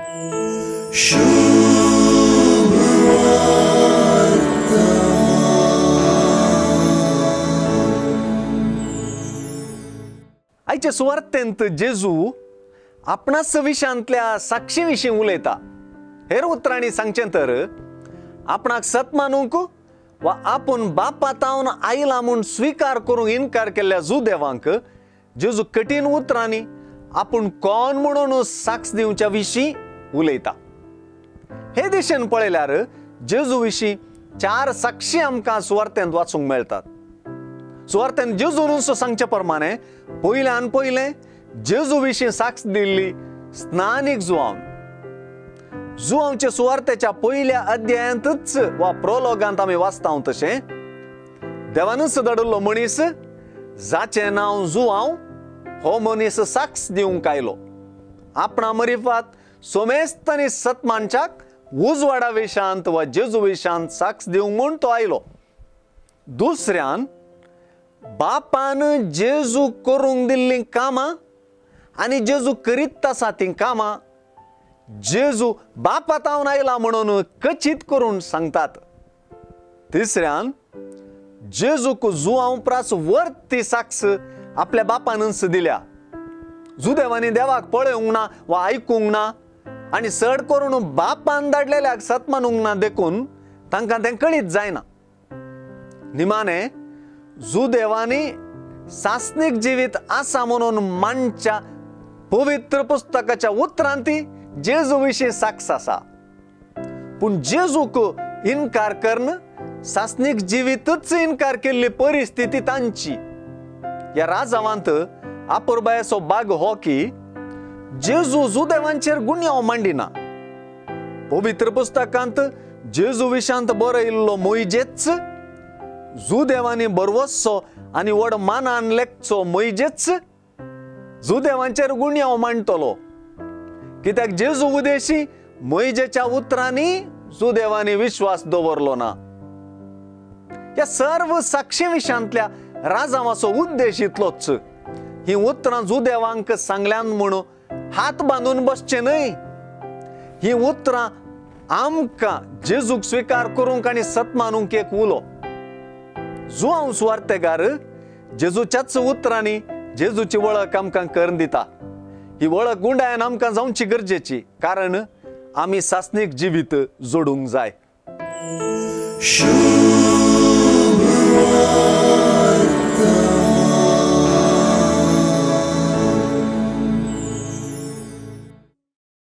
आयचे सुवार्तेंत जेजू आपणास विशांतल्या साक्षी विशीं उलयता. हेर उतरांनी सांगचें तर आपणाक सत मानूंक वा आपूण बापा तावन आयला म्हूण स्विकार करूंक इनकार केल्ल्या जुदेवांक जेजू कठीण उतरांनी आपूण कोण म्हणून साक्ष दिवच्या विशीं उलयता. हे दिशेन पळयल्यार जेजू विशीं चार साक्षी आमकां सुवार्तेंत वाचूंक मेळटात. सुवार्तेंत जेजून सांगचे प्रमाणे पयल्यान पयलें जेजू विशीं साक्ष दिल्ली स्नानीक जुआवन. जुआवचे सुवार्तेच्या पयल्या अध्यायांतच वा प्रोलोगांत आमी वाचता तशें देवानूच धाडिल्लो मनीस जाचें नांव जुआंव हो मनीस साक्ष दिवंक आयलो. आपणा मरिफात सोमेस्त आनी सतमानच्याक उजवाडा विशांत वा जेजू विशांत साक्ष दिवंक म्हूण तो आयलो. दुसऱ्यान बापान जेजू करूंक दिल्लीं कामां आनी जेजू करीत आसा तीं कामां जेजू बापा तावन आयला म्हणून कचीत करून सांगतात. तिसऱ्यान जेजूक जुआंव प्रास वर्ती साक्ष आपल्या बापानच दिल्या. जुदेवांनी देवाक पळोवंक ना वा आयकूंक ना आनी चड करून बापान धाडलेल्याक सत मानूंक ना देखून तांकां तें कळीत जायना. निमाणे जुदेवांनी सासनीक जिवीत आसा म्हणून मानच्या पवित्र पुस्तकाच्या उतरांती जेजू विशीं साक्ष आसा. पूण जेजूक इनकार करून सासनीक जिवीतच इनकार केल्ली परिस्थिती तांची. ह्या राजावांत आपुरबायेचो बाग हो की जेजू जुदेवांचेर गुन्यांव मांडिना. पवित्र पुस्तकांत जेजू विशांत बरयिल्लो मोयजेच जुदेवांनी बरवसचो आनी व्हड मानान लेखचो मोयजेच जुदेवांचेर गुन्यांव मांडटलो. कित्याक जेजू उदेशी मोयजेच्या उतरांनी जुदेवांनी विश्वास दवरलो ना. ह्या सर्व साक्षी विशांतल्या राजावाचो उद्देश इतलोच, ही उतरां जुदेवांक सांगल्यान म्हणून हात बांदून बसचे न्हय. ही उतरां आमकां जेजूक स्विकार करूंक आनी सत मानूंक एक उलो. जुआंव सुवार्तेगार जेजूच्याच उतरांनी जेजूची वळख आमकां करून दिता. ही वळख गुंडायन आमकां जावची गरजेची, कारण आमी सासनीक जिवीत जोडूंक जाय.